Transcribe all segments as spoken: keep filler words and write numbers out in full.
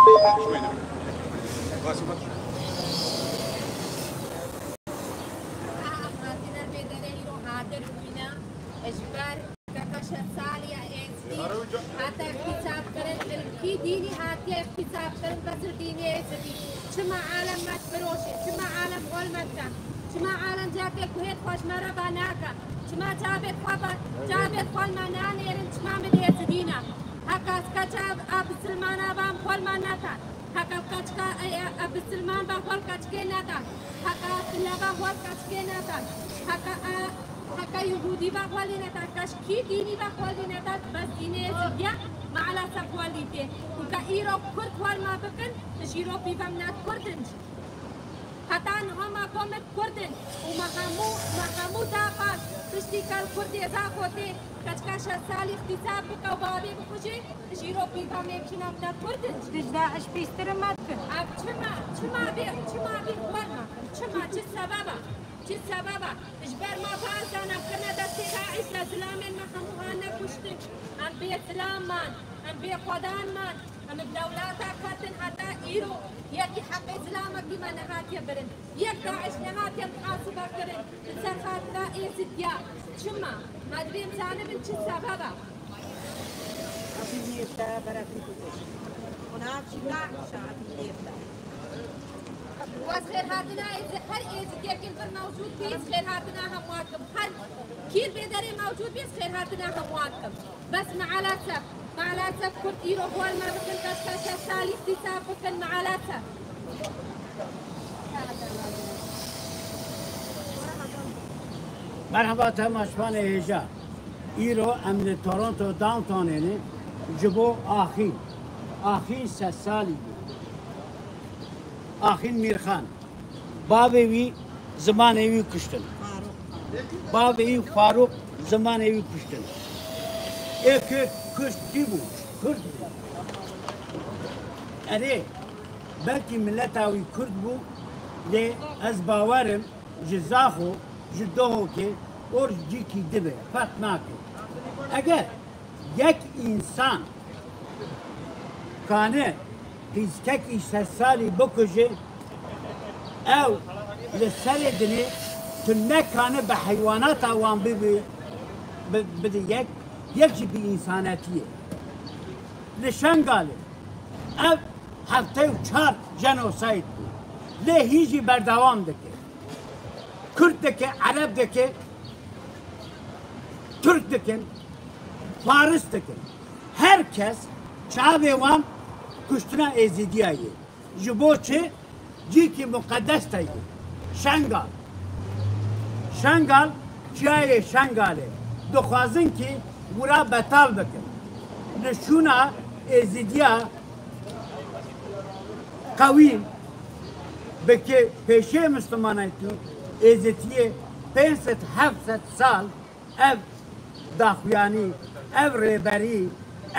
Em hatine vê derê îro hadir bûyne ji ber keka şeş salî ya Êzidî hate îxtîsab kirin, li kî dînî hatiye îxtîsab kirin, bes li dînê Êzidî. Çima alem me difiroşe, çima alem hol me dike, çima alem cakê guhê xwe ji me re ve nake, çima çavê xwe ve, çavê xwe li me nanêrin, çima min Êzidî ne? Heka ez keça a bisilmana ve em xol me neke. Heka keçka, e, e, e, bisilman ve xol keçkê neke. Heka file ve xol keçkê neke. Heka, e, heka Yehûdî ve xolî neke. Keş kî dînî ve xolî neke, bes dînê Êzidiya maalesef xolî tê. Û ke îro Kurd xol me bikin, ji îro pîvem net Kurdin. Heta niha me komik Kurdin û me hemû, me hemû daxwaz piştî ke li Kurdê Zaxo tê keçika şeş salî îxtîsab bike û bavê bikujê, ji îro pîva mêvçîna bide Kurdin. Ji DAIŞ pîstir in me dikin. Ev çima, çima bê, çima bê xwar me? Çima, çi sebeba? Çi sebeba? Ji ber me barzana kirine destê DAIŞ de zilamên me hemû hane kuştin. Em bê zilam man, em bê xwedan man. Em bi dewleta ketin heta îro yekî heqê zilamekî me nehatiye birin. Yek DAIŞ nehatiye muhasibe kirin. Li ser xatira Êzidiya. Çima? Me divê em zanibin çi sebeb e. Ez xêrhatina Êzi-, her Êzidiyekî li vir mewcûd bî, ez xêrhatina hemû dikim. Her kî li vê derê mewcûd bî, ez xêrhatina hemû dikim. Bes maalesef, maalesef Kurd îro xwar me bikin, keşke şeş salî îxtîsab bikin, maalesef. Merheba temaşvanê hêja. Îro em li Toronto downtownê ne ji bo Axîn. Axîn sed salî bû. Axîn Mîrxan. Bavê wî zimanê wî kuştin. Bavê wî Farûq zimanê wî kuştin. Ê ku kuştî bû, Kurd bû. Erê, belkî mileta wî Kurd bû, lê ez bawer im ji Zaxo, ji Duhokê û ji cîkî dibe, ferq nake. Eger yek însan kane qîzkekî şeş salî bikuje, ew li serê dinê tu nekane bi heywanata wan bibî, bi-, bide yek, yek jî bi însanetiyê. Li Şengalê ev heftê û çar jenosayd bû. Lê hîn jî berdewam dike. Kurd dike, Ereb dike, Tirk dikin, Faris dikin. Her kes çavê wan kuştina Êzidiya ye. Ji bo çi? Cîkî muqedes de ye. Şengal. Şengal, çiyayê Şengalê. Dixwazin ki wira betal bikin. Li şûna Êzidiya qewî bike pêşiyê Mislimanetî, Êzidiyê pênc sed heft sed sal ev daxuyanî, ev rêberî,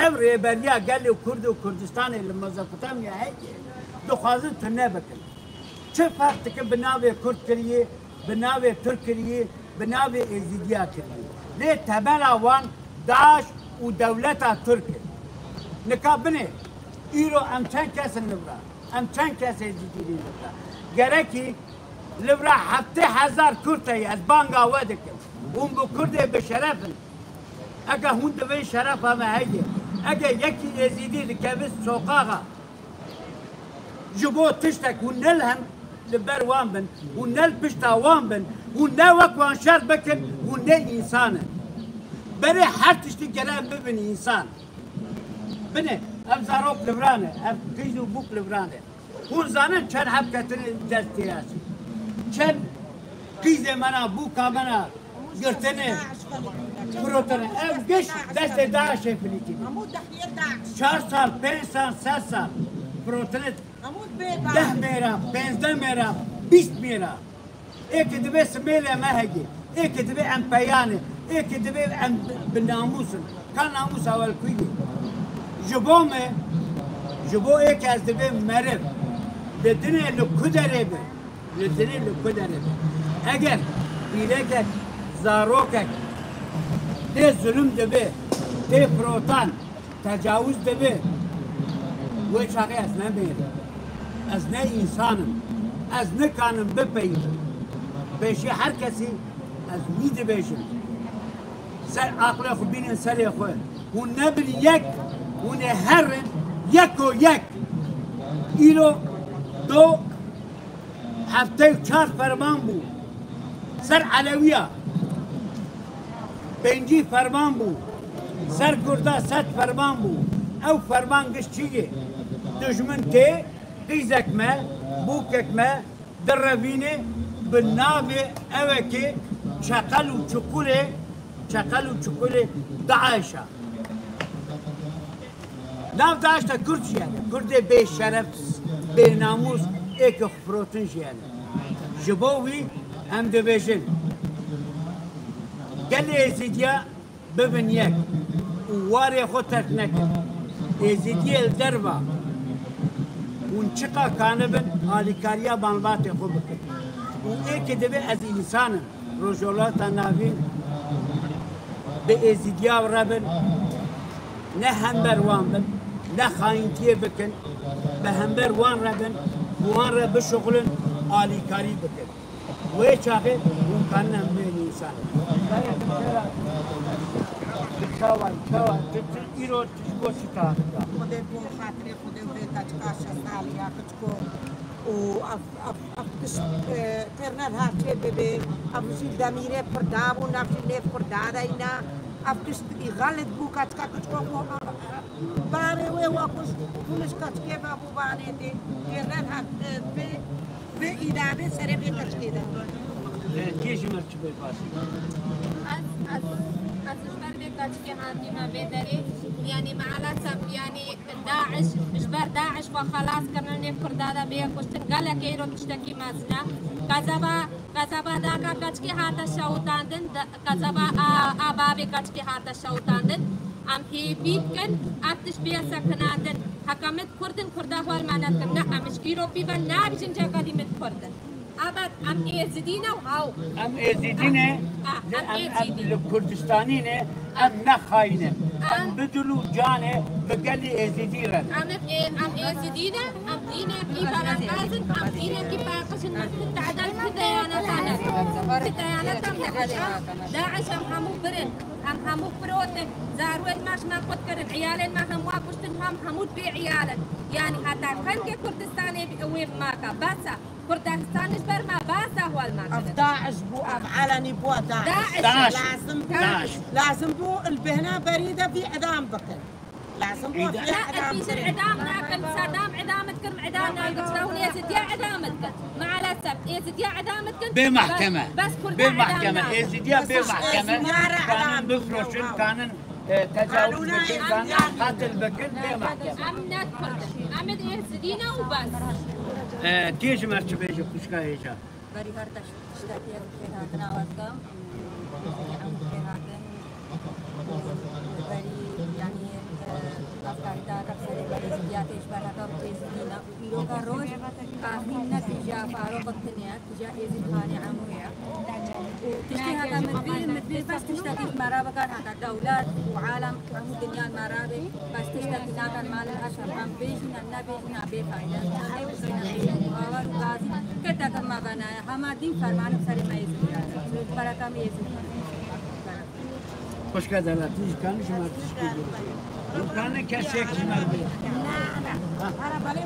ev rêberiya gelê Kurd û Kurdistanê li Mezopotamya heye, dixwazin tune bikin. Çi ferq dike bi navê Kurd kirî, bi navê Tirk kirî, bi navê Êzidiya kirî. Lê temela wan DAIŞ û dewleta Tirk e. Nika binê, îro em çend kes in li vira? Em çend kes Êzidî li vira? Gerekî li vira heftê hezar Kurd heye, ez banga we dikim. Hûn bi Kurdê bi şeref in. Eke hûn divên şerefa me heye, eke yekî Êzidî dikeve soqaxa, ji bo tiştek hûn ne li hem li ber wan bin, hûn ne li pişta wan bin, hûn ne wek wan şer bikin, hûn ne însan in. Berê her tiştî gere em bibin însan. Binê, ev zarok li viran e, ev qîz û bûk li viran e. Hûn zanin çend heb ketine destê ez? Çend qîzê me na, bûka me na girtine, firotine? Ev giş destê DAIŞê filîtîne. Çar sal, pênc sal, sed sal firotine. Deh mêra, pêzdeh mêra, bîst mêra. Ê ki divê simêlê me hegê, ê ki divê em peyane, ê ki divê em bi namûs in. Ka namûsa we li ku ye? Ji bo me, ji bo ê ki ez divê meriv, li dinê li ku derê be, li dinê li ku derê be. Eger pîrekek, zarokek tê zulm dibe, tê firotan, tecawuz dibe, Wê çaxê ez ne mêr im. Ez ne însan im. Ez nikanim bipeyivim. Pêşî her kesî ez wî dibêjim. Ser aqlê xwe bînin serê xwe. Hûn nebin yek, hûn ê herin yeko yek. Îro do heftê û çar ferman bû. Ser Elewiya pêncî ferman bû. Ser Kurda sed ferman bû. Ew ferman giş çi ye? Dijmin tê, qîzek me, bûkek me direvîne bi navê ewekê çeqel û çuqulê, çeqel û çuqulê DAIŞ a. Nav DAIŞ de Kurd jiyane. Kurdê bêşeref, bênamûs, ê ke xwe firotin jiyane. Ji bo wî em dibêjin, gelê Êzîdiya bibin yek û warê xwe terk nekin. Êzîdiyê li derva hûn çiqa kanibin alîkariya malbatê xwe bikin. Û ê ke divê ez însan im. Rojhilata Navîn bi Êzîdiya re bin, ne hember wan bin, ne xayîntiyê bikin, bi hember wan re bin, bi wan re bişuxulin, alîkarî bikin. Wê çaxê hûn kanin em bên însan. Çawa, çawa, tu, tu îro tu ji bo çi taxta? Xwedê bo xatirê Xwedê û vê keçika şeş salî ya keçiko û ev, ev, ev tişt, e, têr ne her çê bibê. Ev jî demîrê pirda bû, ev jî nêv pirda deyna. Ev tişt î xelit bû, keçika keçiko xwe, a, a, bavê wê wa kuşt, hûn ji keçikê ve bû banê tê. Têr ne her, e, vê, vê îdamê serê vê keçikê de. E, kê ji me çi bê basî? Ez, ez, ez ji ber vê keçikê hatîme vê derê. Yanî meelesef, yanî DAIŞ, ji ber DAIŞ xwe xelas kirine, nêv Kurda de bê kuştin, gelek îro tiştekî mezin e. Qezeba, qezeba daka keçikê hate şewitandin, de, qezeba a, a bavê keçikê hate şewitandin. Em hêvî dikin, ev tişt bê sekinandin. Heke min Kurd in, Kurda xwe li me nedikin. Ne, em ji îro pî ve nabêjin ceka dî min Kurd in. Abed, em Êzidî ne û haw. Em Êzidî ne, Ah, em em, em Êzidî. Li Kurdistanî ne, em ne xayîn in. Em Em bi dil û canê bi gelî Êzidî re ne. Em, em, em Êzidî ne, em dînekî berekez in, em dînekî paqij in, min tu tedel tu deyaneta ne. Tu deyaneta ne. DAIŞ em hemû birin, em hemû firotin, zarwên me ji me qut kirin, iyalên me hemû kuştin, em hemû bê iyal in. Yanî heta qengê Kurdistanê wê maka, bes e. Kurdistan ji ber me basa xwe li me Ev kirin. DAIŞ bû, ev elenî bû, DAIŞ. DAIŞ. Lazim bû, DAIŞ. Lazim bû li bêhna berî de vî idam bikin. Lazim bû vî idam bikin. Îdam nakin, Sedam îdam dikin, îdam nakin. Sedam Êzidiya îdam dikin. Maalesef, Êzidiya îdam dikin. Bê mahkeme. Bes, bes Kurda Bê mahkeme. Êzidiya bê mahkeme. Êzidiya re îdam Kanin bifroşin, kanin E, tecawuz bikin, kanin qetil bikin, bê mahkeme. Em ne Kurd in. Em ê Êzidî ne û bes. E, kê ji me çi bêje, xwişka hêja? Berî her tişt-, tiştekî ez bi xêrhatina we dikim. Em bi xêrhatin. Berî, yanî, e, afkarî te, te bi serê me Êzidiyatê ji ber heta bi Êzidî ne. Îroka roj, axî ne tîja Farûq Tinê ye, tîja Êzîdxanê Emo ye. Û tiştê heta min bê, min bê bes tiştekî ji me re bikar, heta dewlet û alem û hemû dinya li me re bê, bes tiştekî nakin, malil esef, em bêjîne, nebêjîne, bê fayde. Em ê bikîne, bê bawer û gazî, ketek me ve ne, hema dîn fermanê bi serê me Êzîdî ye. Bereka me Êzîdî ye. Xwişka delatî ji kan ji me tişkî bû. Kan ne kesek ji me bê.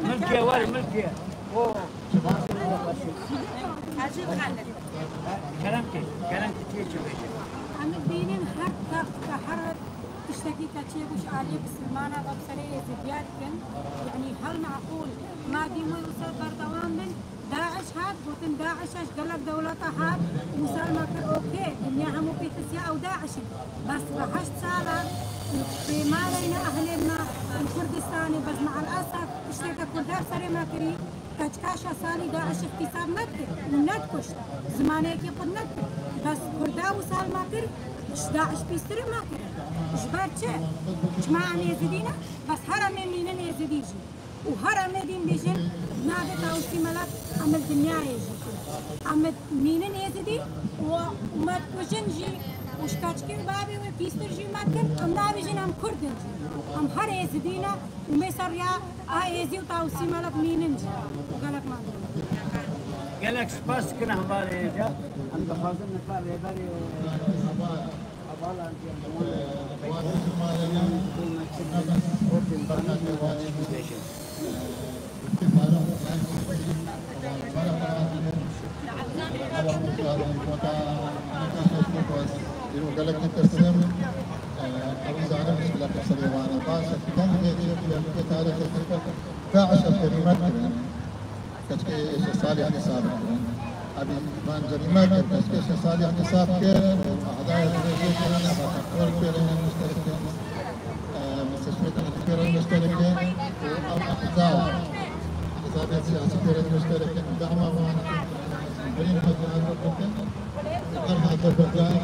Milkê wer, milkê. O. Kerem ke, kerem ke tê çi bêje. Em dibînin her text, her tiştekî keçiyê bû ji aliyê bisilmana ve bi serê Êzidiya dikin. Yanî her meqûl, ma dî wê wisa berdewam bin. DAIŞ hat, gotin, DAIŞ ji gelek dewleta hat, wisa li me kir, okê, dinya hemû pê tisiya ew DAIŞ in. Bes bi heşt sala pêmaneyne ehlên me li Kurdistanê, bes me'el esef tişteke Kurda bi serê me kirî, keçika şeş salî DAIŞ îxtîsab nedikir û nedikuşt, zimaneyekî xwe nedikir. Bes Kurda wisa li me kir, ji DAIŞ pîstir li me kirin. Ji ber çi? Çima em Êzidî ne? Bes her em ê mînin Êzidî jî. Û her em ê dîn bêjin, navê Tawusî Melek em li dinyayê jî. Em mînin Êzidî û me kujin jî Û ji keçikê û bavê wê pîstir jî me kir, em nabêjin em Kurd in. Em her Êzidî ne û mêser ya a Êzî û Tawusî Melek mînin jî û gelek mezin. Gelek spas dikin hembarê êca. Em dixwazin nika rêberê hevalan jî em bêjin. Îro gelek ditirsim, ew zanim ji gelek serê wan e. Baş e, kengê çê bûye, bi tarîxê çê, DAIŞ ev kerîme kirin. Keçikê şeş salî hesab kirin. Evî van cerîme kir, keçikê şeş salî hesab kir, û ehda dirêjê kirin, eva kontrol pêrên muşterek kirin. Mistesmêt pêrên muşterek kirin, û ev ehzab, ehzabê siyasî pêrên muşterek kirin, dema wan kirin, birîn hazir hazir bikin, her hazir bikin.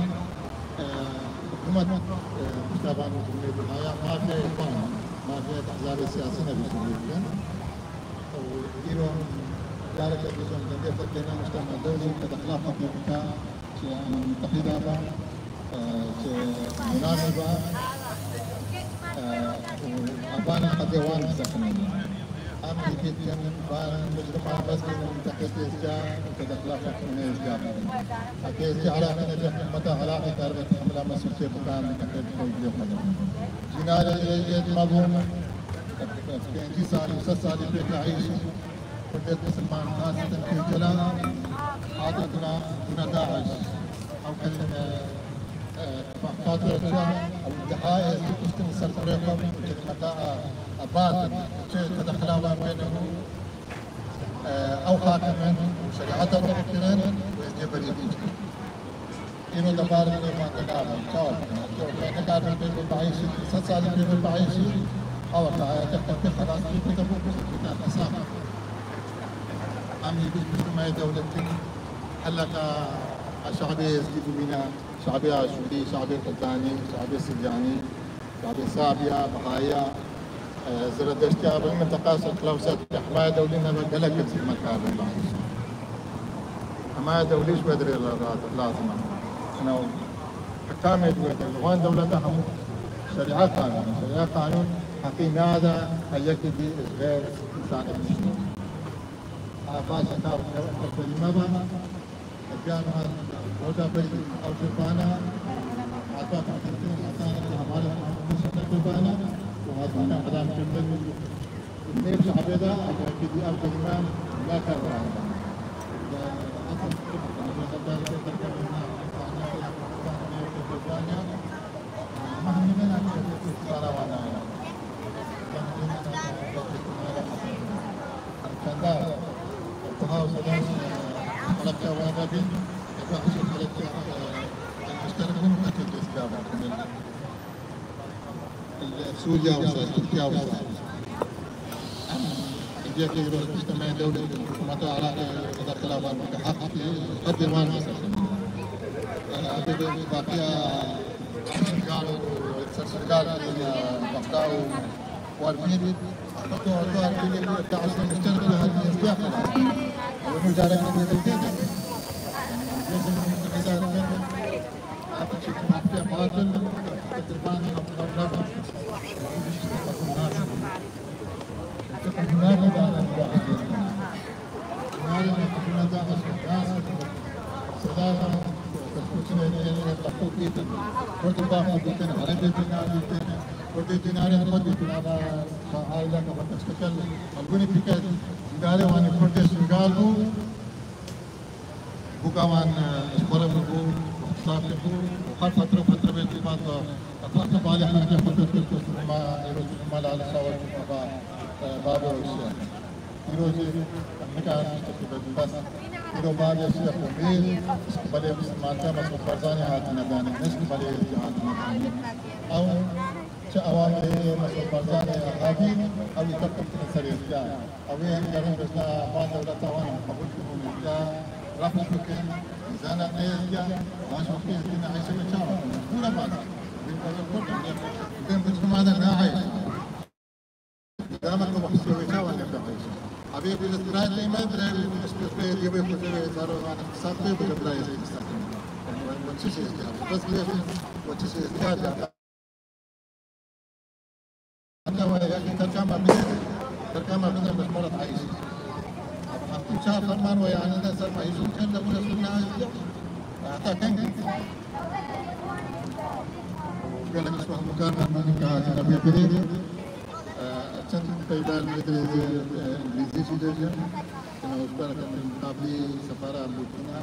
Hikûmet, pişta van cumleyê bihaya, mafiyayê xwe, mafiyayê ehzabê siyasî nebî cumleyê bikin. Îro careke dî jî em dengê xwe têne, muştema dew jî ke dexla xwe pê bike, çi em teqîda be, çi munamê be, û evanê qedê wan biseqinîne. Em dîtî dikin, van micrima bes bîne mintaqê têzca û ke dexla xwe têne êzca bikin. Heke êzca Iraqê nebe, hikûmeta Iraqê karibe tehemila mesûliyetê bike, mintaqê bi xwe girê xwe de. Cînarê yê yê me bûn. Pêncî salî û sed salî pêk e eyşî Kurdên misilman, xaseten Kêlkela, hate bûne, bûne DAIŞ. Ew kelîme, e, e, fatura çi ye? Ew deha êzidî kuştin li ser kurê xwe, kelîmeta, e, e, batil, çi tedexila wan pê nebû. E, ew xakimên şerîeta te kirin û êzidiyê berî bûn. Îro li bar vê van de nabin. Çawa bikin? Ew nikare pê bibehişî, sed salî pê bibehişî, ew ke hayata xelkê xelas bî, bide bû, bide hesab. Em ê bî hikûmeyê dewletî, heleka şabê êzidî bimîne, şabê aşûrî, şabê qurdanî, şabê siryanî. Şabê Sabiya, Bihaya, e, Zeredeştiya, bi minteqa ser Klawsa, himaya dewlî nebe gelek zihmet kar bin. Himaya dewlî ji we dirê la-, la-, lazim e. Ino hikamê di wê de, li wan dewleta hemû şerîa qanûn, şerîa qanûn heqî nade her yekî dî ji xêr însanê bişîne. A, baş e, ka ev, ev, ev kelîme be. Ev ya niha roja berî ew jê bana, heta ku Fîlistîn heta niha hevalên Hamas jê bana û heta niha elam kirin. Nêv ji ebêda, ev yekî dî ev kelîme nake bana. Sûriya wisa, Tirkiye wisa. Em, Tirkiye ke îro piştemayên dewlet, hikûmeta Iraqê, wezareta xilafa bike, heq, qedê wan biseqin. Em, baqiya Şingal û ser Şingal, Bexda û Warbîn, Herdo, herdo, herdo, herdo, herdo, muşterek ya, herdo, herdo, herdo. Wenu carek herdo, herdo, herdo. Herdo, herdo, herdo. Kurdê dinarê xwe dîtin, ava aîleke xwe teşkil, Elbûnî pîke, Şingalê wan ê Kurdê Şingal bû. Bûka wan, e, ji xwe re bû, ixtisas bû, û her fetre fetre vê tîvan de, e, fetre balê hercê xwe dest pê kir, hema êro hema li Alişa we çû, e, bavê we şiye. Îro jî em nikarin tiştekî bibin, bes îro bavê şiye xwe bê, ji qibelê Misliman te Mesûd Barzanî hatine danîn, ne ji qibelê Êzidî hatine danîn. Ew çi awamirê Mesûd Barzanî hatî, ew î teqîm kirin ser Êzidî. Ew ê em gerin bêjna van dewleta wan em qebûl dibûn, ya refz bikin, zana tê Êzdiya, van ji wextê Êzdî neeyşe me çawa bikin? Mecbûr e baş. Bin bebe Kurd em ê, bin bi çima de neeyşe. Dama ke wextê wê çawa ne neeyşe. Evê bi strayê me, birayê wê, eşkê wê, yê wê, xwezê wê, zaro van, iqtisad pê bide, birayê iqtisad pê. وتشيش اجتهاد، بس ليش؟ وتشيش اجتهاد يعني. حتى هو يا أخي تركان ما بيزن، تركان ما بيزن، بس مرة تعيش. حتى شاف فرمان ويا أنا صار ما يشوف كان لو يصير لها يوم. حتى كان. Gelek spas, mukar mendin ka hatine vê birê. Çend peyda li vê birê, e, îngilîzî jî bêjin. Ji ber ku min qablî sefara Burkîna,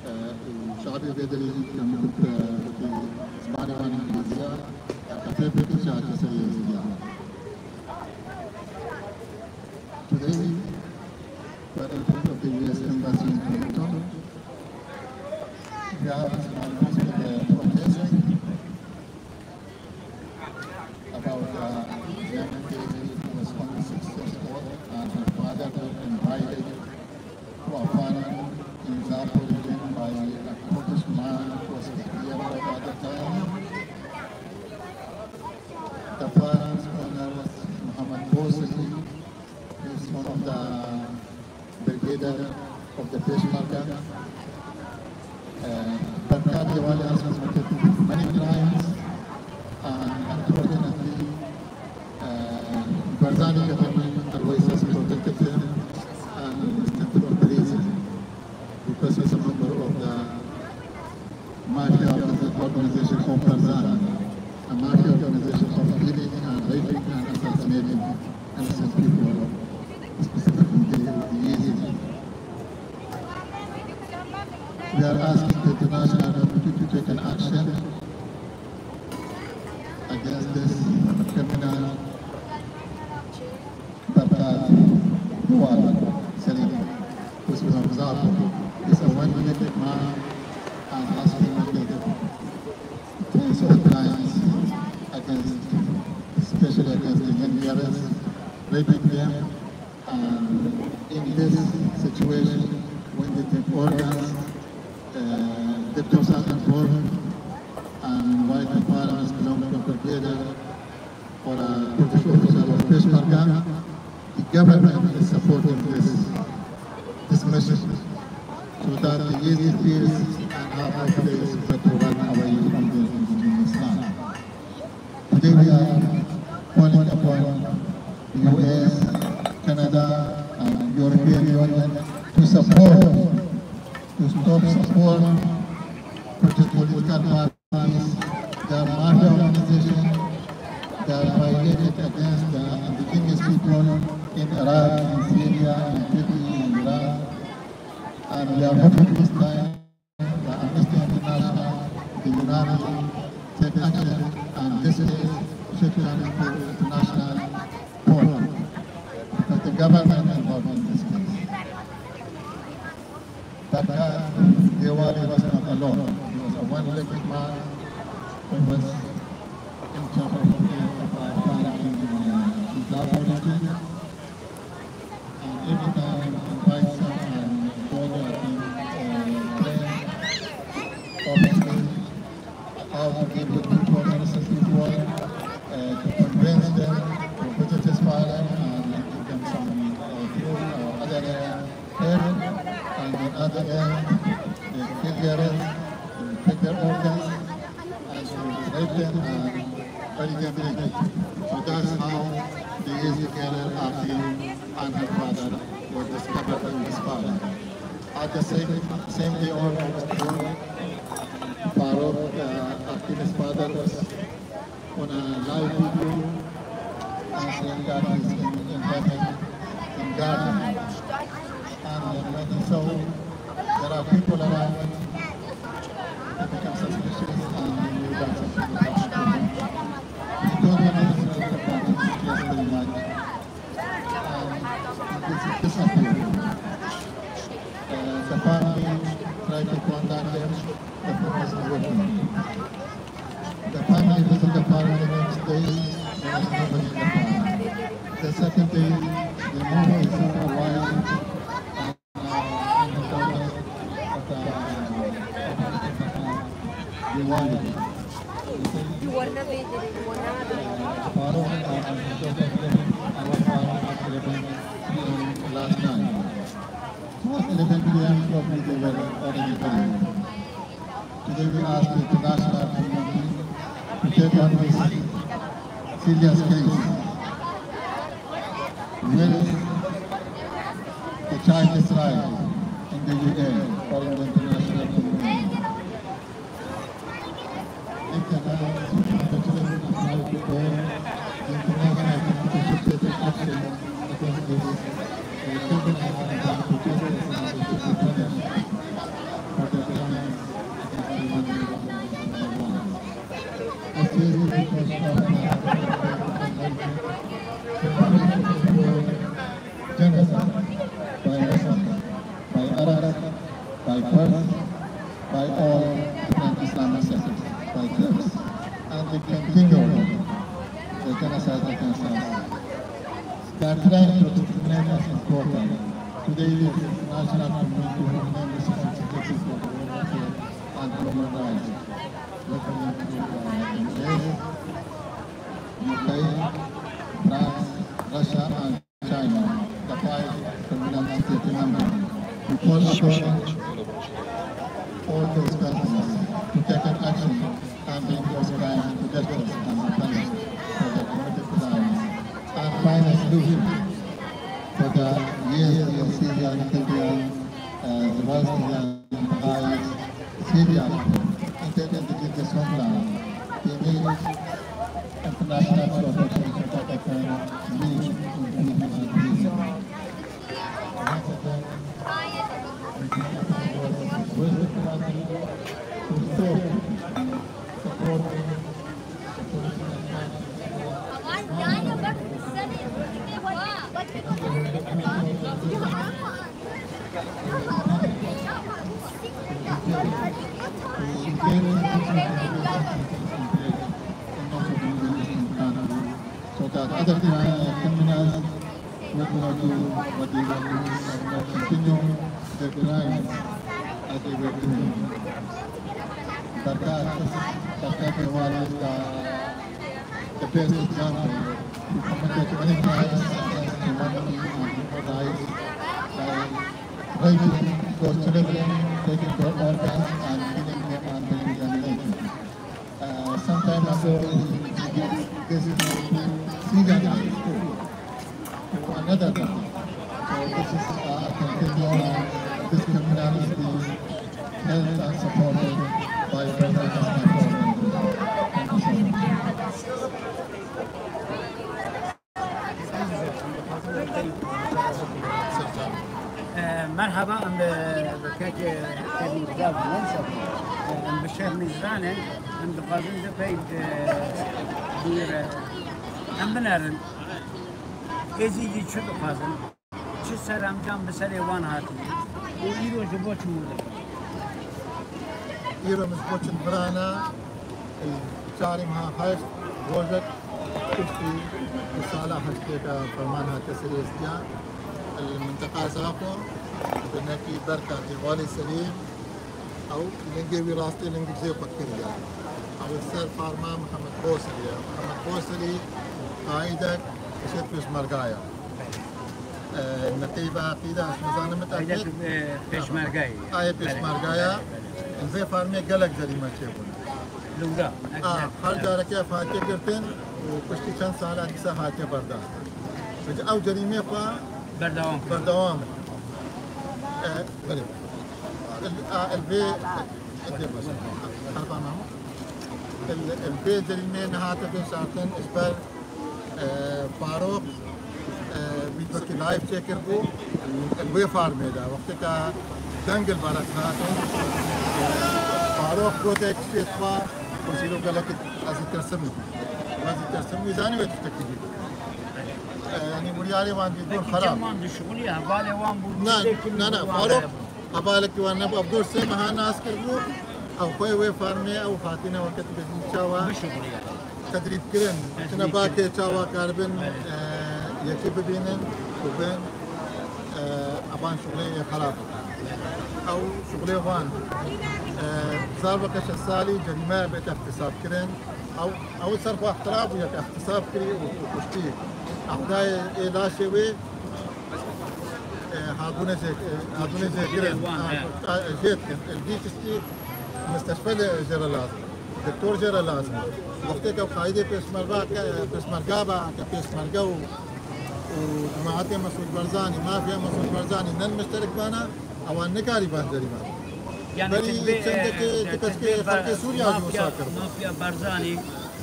e, û şabê vê derê jî, ku min got, e, wekî zimanê wan îngilîzî ye, e, qetê pê Tirkçe hatiye ser Êzîdiyan. Today, we are in front of the U S Embassy in Toronto. We have a small protest about a young girl who was only six years old and her father were invited to a party in Zaporizhzhia by a Kurdish man who was fifty years old at the time. The parents' owner was Muhammad Bosri. He's one of the brigadier of the Peshmerga. Uh, Barkat Dewali has committed many crimes, and unfortunately, uh, Barzani government always has protected him and sent him to prison because he's a member of the mafia organization called Barzani, a mafia organization of killing and raping and assassinating innocent people, specifically the, the Yazidi. We are asking the international community to take an action against this criminal Barkat Dewali Salim, who's from Zapo, is a one-legged man and has committed tens of crimes against, especially against the young girls, raping them, and in this situation, when they take organs, uh, victims are involved, and while the parents belong to the brigade, or a Kurdish official of Peshmerga, the government is supporting this, this mission so that the Yazidis can have no place but to run away from the indigenous land. Today we are calling upon the U S, Canada, and European Union to support, to stop support Kurdish political parties. They are mafia organization. They are violated against the indigenous people in Iraq, in Syria, in Turkey, in Iran. And we are hoping this time the Amnesty International, the UNAMI take action, and this case should come to international court because the government involved in this case. Barkat Dewali was not alone. He was a one-legged man who was in charge of the, of our family in, uh, in Zaporizhzhia. And every time he invites some and call them, uh, friends, obviously, how to deal with people, innocent people, uh, to convince them to visit his father and give them some, uh, food or other, uh, help. And on other end, they kill their, they take their organs and to rape them and bury them naked. So that's how the Yazidi girl Artin and her father were discovered in this park. At the same, same day, all Farouk, uh, Artin's father, was on a live video and saying that he's in, in heaven, in garden. And when he saw there are people around, he became suspicious and he knew that something was happening. He told me this is the party, just very much. And this is disappeared. Uh, the family tried to contact him, the phone was not working. The family visited the park the next day, there was nobody in the park. The second day, they moved his son away, and, uh, and the daughter of the, uh, Dewali. Farouk and his daughter left our park at eleven P M last night. Towards eleven P M, probably they were already buried. We ask the international community to take on this serious case. With the child Israel in the U N or in the international community. If the child Israel is not there, the international community should take action against this, uh, criminal and unjust justice, and they should be punished for their crimes against humanity. Genocide by Russian, by Arabs, by Kurds, by all different Islamic sects, by Turks, and they continue the genocide against us. They are trying to discriminate us in quota. Today, the international community will name this is for the and human rights. Ukraine, France, Russia, and China, the five communal state members. We call upon all those countries to take an action and bring those crimes to justice and be punished for the committed crimes and find a solution for the Yazidi, Syrian, Christian, uh, Zoroastrian, Baha'is, Syrian, and then indigenous homeland. We need international cooperation so that they can live in peace and peace. Once again, we give you the word of the party to stop supporting the political party. So that other cri-, criminals will not do what they want to do and will continue their crimes as they were doing. Barkat, Barkat Ewal is the, the best example. He committed many crimes against humanity and human rights by raping those children, taking their organs and killing them and bringing them naked. Uh, some time ago, he, he did this to Syrian to another one. So this is, uh, a continual, this criminal is being helped and supported by President Macron. Thank you so much. Merhaba, em bi, bi kek, kek Mirza Gulen, em bi Şêx Mîzran in, em dixwazin du pey, e, bûyere, em binerin. Êzîdî çi dixwazin? Çi seremcan bi serê wan hatiye? Û îro ji bo çi mû dikin? Îro min ji bo çi birana, çarê meha heşt rojek piştî ku sala heştê ke ferman hate serê Êzdiya, li minteqa Zafo, binekî Berka Têvalê Selîm, ew lingê wî rastê lingê dizê xwe kiriye. Ew li ser farma Mihemed Boserî ye. Mihemed Boserî qaîdek ji pêşmerga ye. E, neteyba aqîda, ez nizanim, e, pêşmergayê. Ayê pêşmergaya. Li vê farmê gelek cerîme çêbûn. Lûra. A, her careke ev hatiye girtin û piştî çend sala dîsa hatiye berdastin. Ji ew cerîmê xwe berdewam kir. Berdewam. E, belê. A, li vê, li vê baş. Herba namo. Li, li vê cerîmê nehate veşartin ji ber, e, Farok, e, vîdyoyekî live çêkiribû. Li wê farmê de wexteke deng li berek hatin, e, Farok gotek şêt xwe, ku jî gelek ez ê tirsim. Ez ê tirsim, wî zanî wê tiştekî bî. E, yanî biryarê wan dî bûn xerab. Wan dişuxulî, hevalê wan bû. Na, na, na, Farok. Hevalekî wan nebû, ev dor sê meha nas kiribû, ew xwe wê farmê ew hatine weke tu bêjî çawa tedrîb kirin, tune bakê çawa karibin, e, yekê bibînin û bin, e, evan şuxulê yê xerab bikin. Ew şuxulê wan, e, zarveke şeş salî cerîme bête ihtisab kirin. Ew, ew ser xwe ixtira bû, yek ihtisab kirî û, û kuştî. Ehdayê ê laşê wê E, hatbûne jê, e, hatbûne jêkirin. Wan, ha, he. E, jê dikin. E, vî tiştî, Misteshfe jê re lazim e. Doktor jê re lazim e. Wextê ke qaîdê pêşmerga ke, pêşmerga ba, ke pêşmerge û, û cemaetê Mesûd Barzanî, mafya Mesûd Barzanî ne li mişterek bana, ewan nikarî ban cerîban. Yani Berî çendekê, e, ti keşkê xelkê Sûriya jî wisa kir. Mafya Barzanî,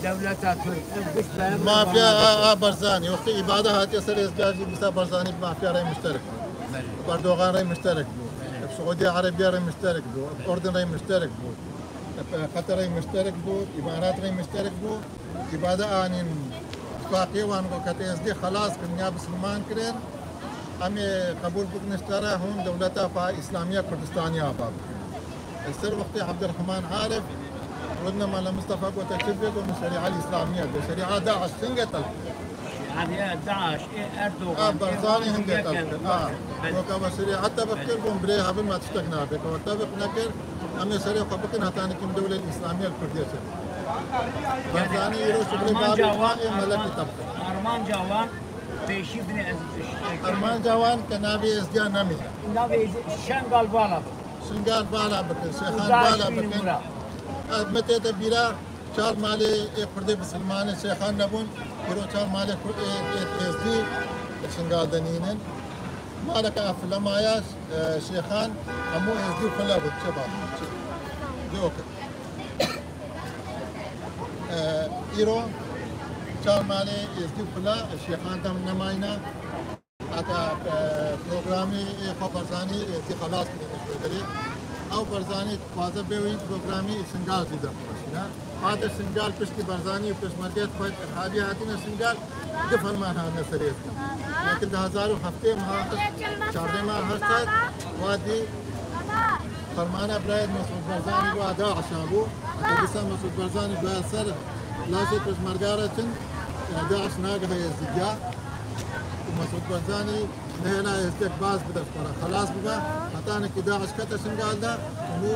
dewleta Tirk, ev giş be Mafya a, a Barzanî. Wextê îbade hatiye ser êzdiya jî, dîsa Barzanî bi mafya re mişterek bû. Belê. Bi Erdogan re mişterek bû. Belê. Bi Siûdiya Erebiya re mişterek bû. Bi Urdun re mişterek bû. Bi Qeter re mişterek bû. Îmarat re mişterek bû. Îbade anîn tifaqê wan ku ke êzdî xelas kirin ya bisilman kirin. Em ê qebûl bikin ji te re hûn dewleta xwe Îslamiya Kurdistanî ava bikin. Li ser wextê Ebdurehman Arif, Rûdine Mala Mistefa gote çi bê, got min şerîa îslamiye bê. Şerîa DAIŞ hingê telf kir. Şerîa DAIŞ, ê Erdogan, A, ê Barzanî hingê telf kir. A, belê. Got ke we şerîa te bi kir, got birê hevin me tiştek nabe. Ke we te bi nekir, em ê serê xwe bikin, heta nikim dewlê îslamiye li Kurdiyê çê. Barzanî îro şixulê babê wan ê melekî te bikir. Armanca wan pêşî binê ez. Armanca wan ke navê êzdiya nemîne. Navê êzdiya Şengal vala bikin. Şingal vala bikin, Şêxan vala bikin. Ez me tête bîra çar malê ê Kurdê bisilmanê Şêxan nebûn. Îro çar malê Kurd ê, ê êzdî Şingal de nînin. Maleke ev file maya, e, Şêxan hemû êzdî file bûn. Çi ba? Çi? Yok. E, îro çar malê êzdî file Şêxan dem nemayne. Heta, e, programî, e, xwe Barzanî, e, tî xelas kirine ji vê derê. Ew Barzanî dixwaze bê wî programî Şingal jî derxweşîne. Hate Şingal piştî Barzanî û pêşmergeyê xwe Irhabî hatine Şingal, du ferman hatine serê êzdiya. Yek di hezar û heftê meha heşt, çardeh meha heşt sed, wa dî fermana birayê Mesûd Barzanî wa DAIŞ a bû. Dîsa Mesûd Barzanî goya ser laşê pêşmerga re çin, e, DAIŞ nagihe êzdiya. Û Mesûd Barzanî nehêla êzdek baz bide ji xwe re xelas bibe. Hetanekî DAIŞ kete Şingal de, hemû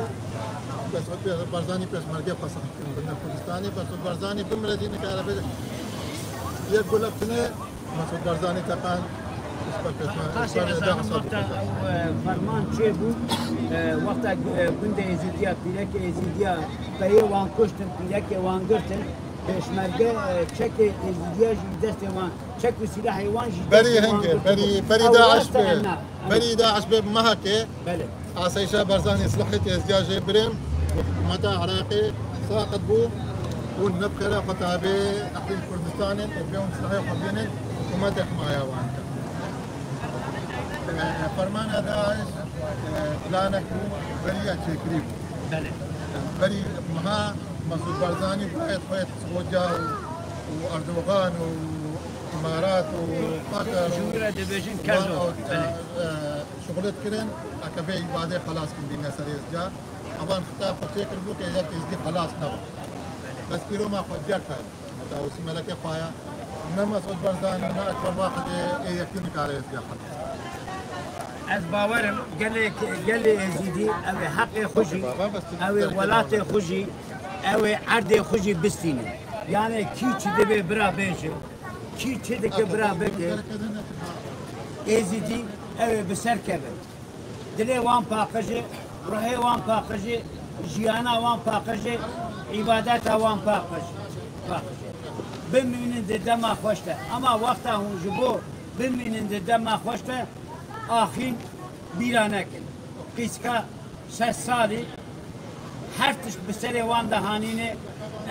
Mesûd Barzanî pêşmerge xwe sehf kirin bine Kurdistanê. Mesûd Barzanî bimire jî nikare bê yek gulek tune Mesûd Barzanî teqan ji ber pêşmerge, ji ber DAIŞ bikuje. Wexta ew, e, ferman çêbû, e, wexta gu-, e, gundê Êzîdiya, pîrekê Êzîdiya, peyê wan kuştin, pîrekê wan girtin, pêşmerge, e, çekê Êzîdiya jî destê wan Çek û silahê wan jî Berî destê wan hingê, girtibû. Berî, berî Ew DAIŞ rast e, bê, em na, em. Berî DAIŞ bê bi mehekê. Belê. Asayîşa Barzanî silahê têzdiya jê birêm, hikûmeta Iraqê saqit bû û ne bi xêra xwe tabê Ehlî Kurdistanê, û bê hûn silahê xwe bînin, hikûmetê himaya wan kir. E, fermana DAIŞ, e, planek bû, beriya çêkirî bû. Belê. Berî meha Mesûd Barzanî bayet xwe yê Siûdiya û, û Erdogan û Îmarat û Qatar û Ji wî re dibêjin wan kerdo. Ew, Belê. E, e, şixulit kirin, eke vê îbadê xelas kin bîne serê êzdiya. Evan xitab xwe çêkiribû ke yek êzdî xelas nebe. Bes pîroma xwe diya kar. Heta wisa melekê xwe ya. Ne Mesûd Barzanî, ne Ekber Wahidê, ê yekî nikare êzdiya xelas. Ez bawer im, gelê, gelê Êzîdî, ew ê heqê xwe jî, ew ê welatê xwe jî, ew ê erdê xwe jî bistînin. Yanê kî çi divê bira bêje, kî çi dike bira bike, Êzîdî ew ê bi ser keve. Dilê wan paqij e, ruhê wan paqij e, jiyana wan paqij e, îbadeta wan paqij, paqij e. Bimînin di dema xweş de. Ema wexta hûn ji bo bimînin di dema xweş de, axîn bîra nekin. Qîzka şeş salî her tişt bi serê wan de hanîne.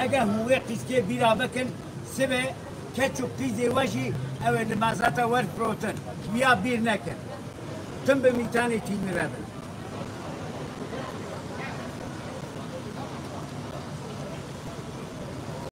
Eger hûn wê qîzkê bîra bikin, sibê keç û qîzê we jî ew ê li mezeta we firotin. Wiya bîr nekin. Tim bi mîtanê tîmî re bin.